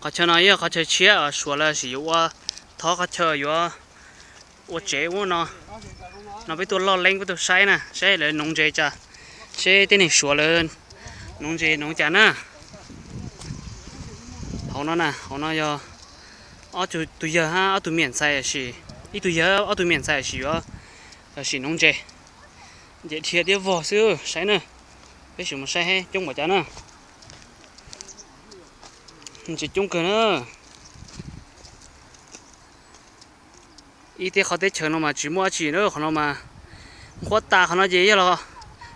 Qhov chaw no yog qhov chaw tshiab uas Suav lawv sim yuav ua, thov qhov chaw yuav ua tsev ub no. No peb tuaj loj leeb peb tuaj saib na, saib lawv noov ntses cas, seb tej neeg Suav lawv noov ntses noov cas na. Hauv no na, hauv no yog ob tug yawg hab ob tug me ntxhais, ib tug yawg ob tug me ntxhais sim yuav sim noov ntses. Ntses dhia diab vog xwb, saib na, peb sim mus saib coob npaum cas na. Ntses coob kawg na. Ib teb qhov teb chaws no mas tsis muaj dab tsi na, qhov no mas nqhuab tas, qhov no ces yog los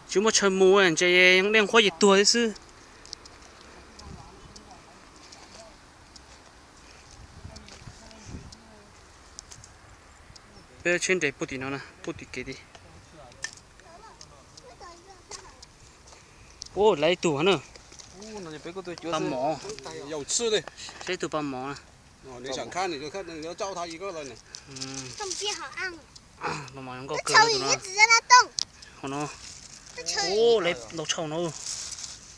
tsis muaj chaw mus, ntses dej nqhuab ces tuag thiab xwb. Peb tsheb nres puag tim no, puag tim kev tid. Ua laiv tug na. Pab mov, seb tug pab mov na. Pab mov zoo nkauj kawg tus no. Hauv no, ua laiv ntau tshaj no.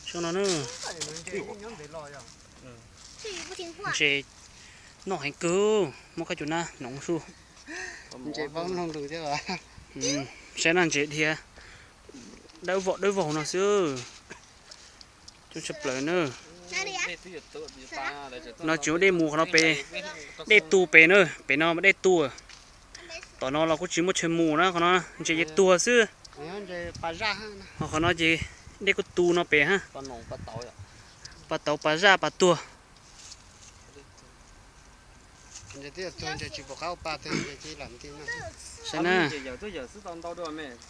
Saib no na. Ntses noj heev kawg, muab koj cov nab noov xwb. Saib na, ntses dhia dawb vog dawb vog no xwb. Coob tshaj plaws na. No tsis muaj dej mus qhov no pem, dej tu pem na, pem no mas dej tu. Tom no los kuj tsis muaj chaw mus na, qhov no ntses yeej tuag xwb. Ho qhov no ces dej kuj tu no pem hab. Pas tauv pas zaj pas tuag. Saib na,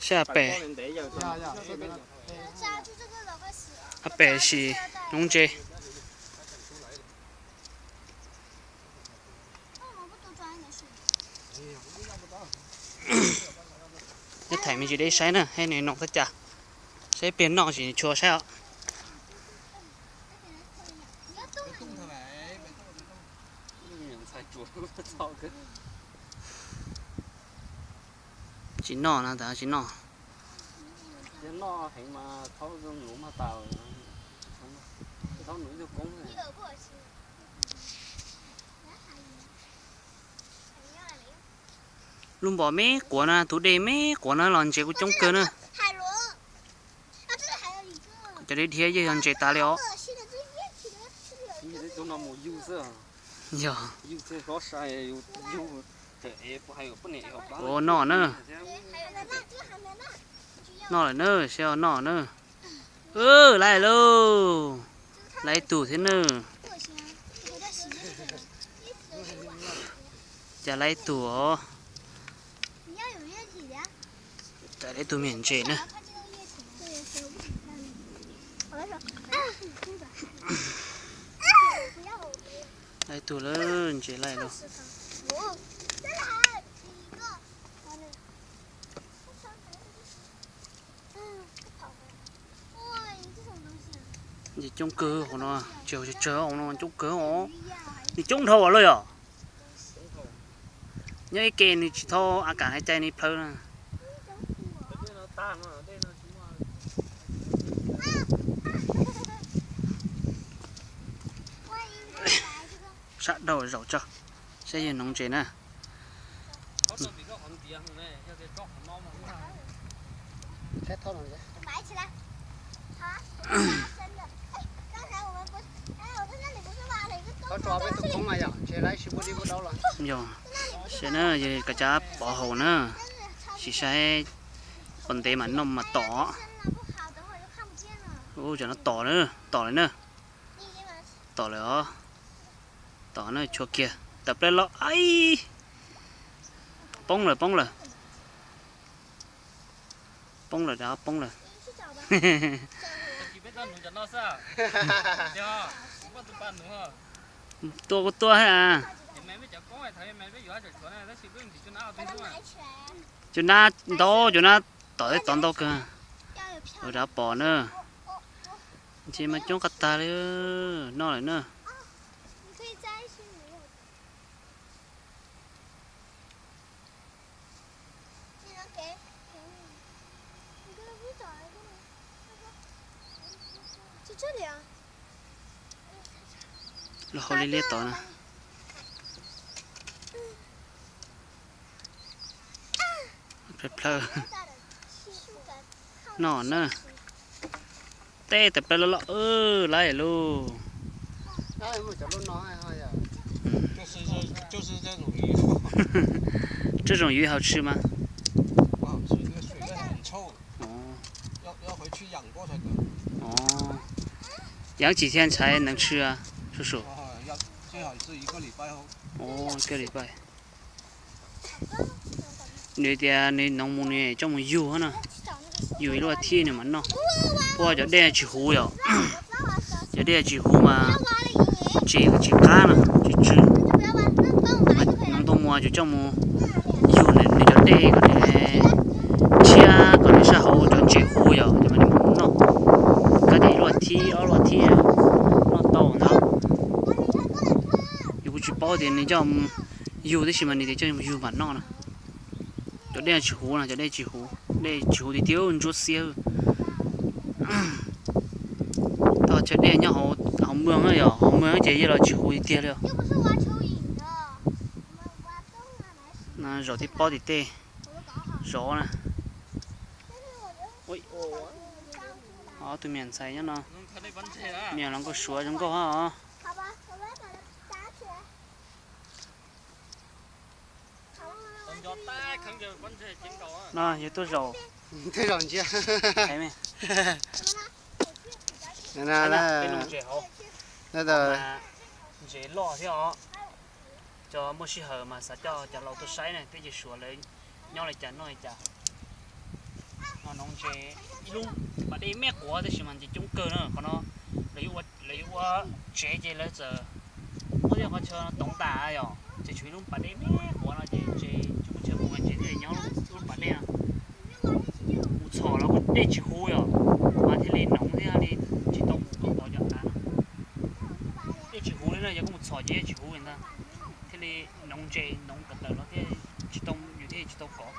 saib pem, pem sim noov ntses. Nyob thaim me ntsis deb saib na, saib nws noj tab cas, saib pliag noj tsis tshua saib os. Tsis noj na, tas tsis noj. Lub npos me quav na, tus dej me quav na los ntses kuj coob kawg na. Cov dhia dhia yeej yog ntses tas li os. Yog. Ua noj na. Noj lawm na, saib noj na. Laiv lauj, laiv tug thiab na. Cas laiv tug os. Cas laiv tug me ntses na. Laiv tug lawm, ntses laiv lauj. Ntses coob kawg hauv no, tsis hauv tsawg tsawg hauv no coob kawg os. Nws coob dhau lawm yom. Nyob ib ke nws tsis thau a kam hais cai nws plhawv na. Sab dhau zaum tso, saib yog noov ntses na. Yog, saib na, yog koj cab pov haum na, sim saib pov ntev mas noj mas tom. Ua cov no tom na, tom lawm na. Tom lawm os. Tom na, tshuav kiag tawm plab los. Aib, poob lawm, poob lawm. Poob lawm, poob lawm. Tua kuj tua thiab. Cov nab ntau, cov nab tom teb tom ntau kawg. Ua rov pom na. Ntses mas coob qab tag li, noj lawm na. Los hauv liab liab tod na. Plhaw plhaw. Noj na. Tej tawm plaws loj loj, laib lauj. Coj zoo yuv hauv tshwj mas. Ov, yaav tsis thiaj ntshai nees tshwj, sub sub. Ov, kawg li paj. Nws tias nws noov mus nws coj mus yug na, yug ib lub thib nws mam noj. Puab cov dej tsis huv yom, cov dej tsis huv mas tsev tsis qab na, tsis tsw. Noov tuaj mus tsuas coj mus yug nws cov dej kom nws tshiab kom nws sab hauv cov ntses huv yom, ces mam noj. Kab tias ib lub thib ob lub thib noj tau ntag. Yus kuj tsis paub tias nws coj yug tib si mas nws tias coj yug mam noj na. Cov dej tsis huv no, cov dej tsis huv, dej tsis huv tiag tiag, ntsuab xiab. Tog chaw dej nyob hauv moos yom, hauv moos ces yeej los tsis huv tiag tiag li. Zaum tib pob tim tej zov na. Ob tug me ntxhais nyob no, me los nkauj suav zoo nkauj os. No yog tuaj zaum, ntses loj thiab os. Cov muaj sij hawm mas xav coj cov laus tuaj saib na, peb ces suav lawv nyob li cas noj li cas. Noov ntses ib lub pas dej me quav tab sis mas ntses coob kawg na qhov no. Lawv yuav ua tsev ces lawv txawm muab tej qhov chaw toov tas yom, ces tshuav ib lub pas dej me quav no ces ntses coob, ntses mus ntses thiaj li nyob lub pas dej no. Mus txhom los kuj dej tsis huv yom, mas thiaj li noov thiaj li tsis tau mus kom tod cov av no. Dej tsis huv li na, yog koj mus txhom ces dej tsis huv li ntag, thiaj li noov ntses noov kom tawm los thiaj tsis tau, yus thiaj tsis tau kov.